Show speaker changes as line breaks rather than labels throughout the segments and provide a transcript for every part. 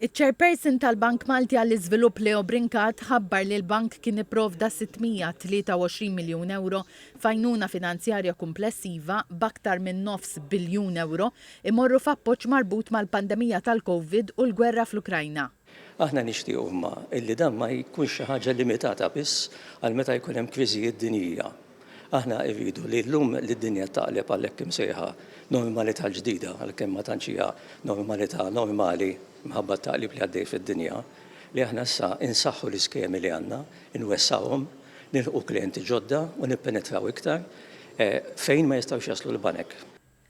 Iċ-Chairperson tal-Bank Malti għall-Iżvilupp Leo Brincat ħabbar li l-bank kien ipprovda 623 miljun ewro f'għajnuna finanzjarja kumplessiva b'aktar minn nofs biljun ewro imorru f'appoġġ marbut mal-pandemija tal-Covid u l-gwerra fl-Ukrajna.
Aħna nixtiequ imma illi dan ma jkunx xi ħaġa limitata biss għal meta jkun hemm kriżijiet dinjija. Aħna rridu li llum li d-dinja taqleb għal hekk imsejħa normalità l-ġdida, għalkemm ma tantx hija normalità normali minħabba t-taqlib li għaddej fid-dinja, li aħna issa insaħħu l-iskemi li għandna, inwessgħuhom, nilħqu klijenti ġodda u nippenetraw iktar fejn ma jistgħux jaslu l-banek.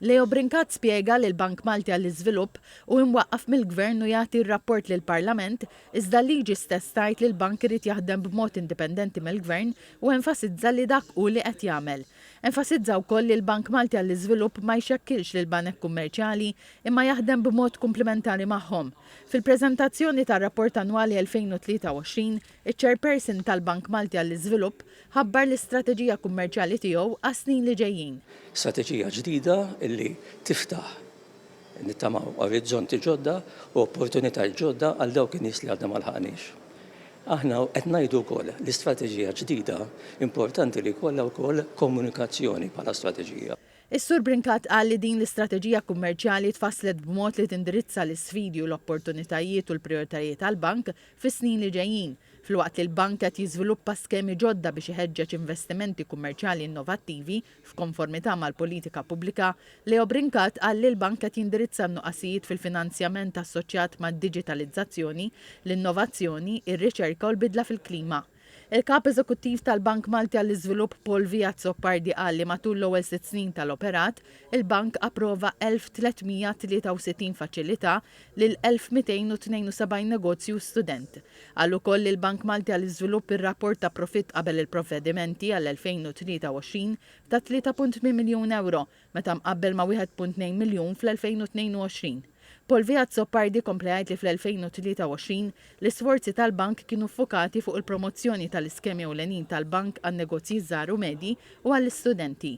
Leo Brincat spjega li l-Bank Malti għall-Iżvilupp hu imwaqqaf mill-Gvern u jagħti r-rapport lill-Parlament iżda l-liġi stess tgħid li l-bank irid jaħdem b'mod indipendenti mill-Gvern u enfasizza li dak hu li qed jagħmel. Enfasizza wkoll li l-Bank Malti għall-Iżvilupp ma jxekkilx lill-banek kummerċjali imma jaħdem b'mod kumplimentari magħhom. Fil-preżentazzjoni tar-rapport annwali 2023, iċ-Chairperson tal-Bank Malti għall-Iżvilupp ħabbar l-istrateġija kummerċjali tiegħu għas-snin li ġejjin.
Strateġija ġdida li tiftaħ, nittamaw, orizzonti ġodda u opportunitajiet ġodda għal dawk in-nies li għadna ma lħaqniex. Aħna qed ngħidu wkoll li strateġija ġdida importanti li jkollha wkoll komunikazzjoni bħala strateġija.
Is-Sur Brincat qal li din l-istrateġija kummerċjali tfasslet b'mod li tindirizza l-isfidi u l opportunitajiet u l prijoritajiet għall-bank fis-snin li ġejjin, filwaqt li l-bank qed jiżviluppa skemi ġodda biex iħeġġeġ investimenti kummerċjali innovattivi f'konformità mal-politika pubblika, Leo Brincat qal li l-bank qed jindirizza n-nuqqasijiet fil-finanzjament assoċjat mad-diġitalizzazzjoni, l-innovazzjoni, ir-riċerka u l-bidla fil-klima. Il-Kap Eżekuttiv tal-Bank Malti għall-Iżvilupp Paul V. Azzopardi qal li matul l-ewwel sitt snin tal-operat, il-bank approva 1,363 faċilità lil 1,272 negozju u student. Qal ukoll li l-Bank Malti għall-Iżvilupp irrapporta profitt qabel il-provvedimenti għall-2023 ta' 3.8 miljun ewro meta mqabbel ma' 1.2 miljun fl-2022. Paul V. Azzopardi kompla jgħid li fl-2023, l-isforzi tal-bank kienu ffukati fuq il-promozzjoni tal-iskemi ewlenin tal-bank għan-negozji żgħar u medji u għall-istudenti.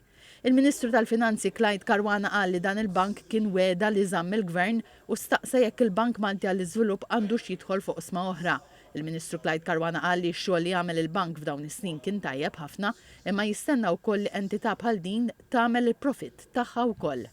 Il-Ministru tal-Finanzi Clyde Caruana qal li dan il-bank kien wegħda li żamm il-Gvern u staqsa jekk il-Bank Malti għall-Iżvilupp għandux jidħol f'oqsma oħra. Il-Ministru Clyde Caruana qal li x-xogħol li għamel il-bank f'dawn is-snin kien tajjeb ħafna imma jistenna wkoll li entità bħal din tagħmel il-profitt tagħha wkoll.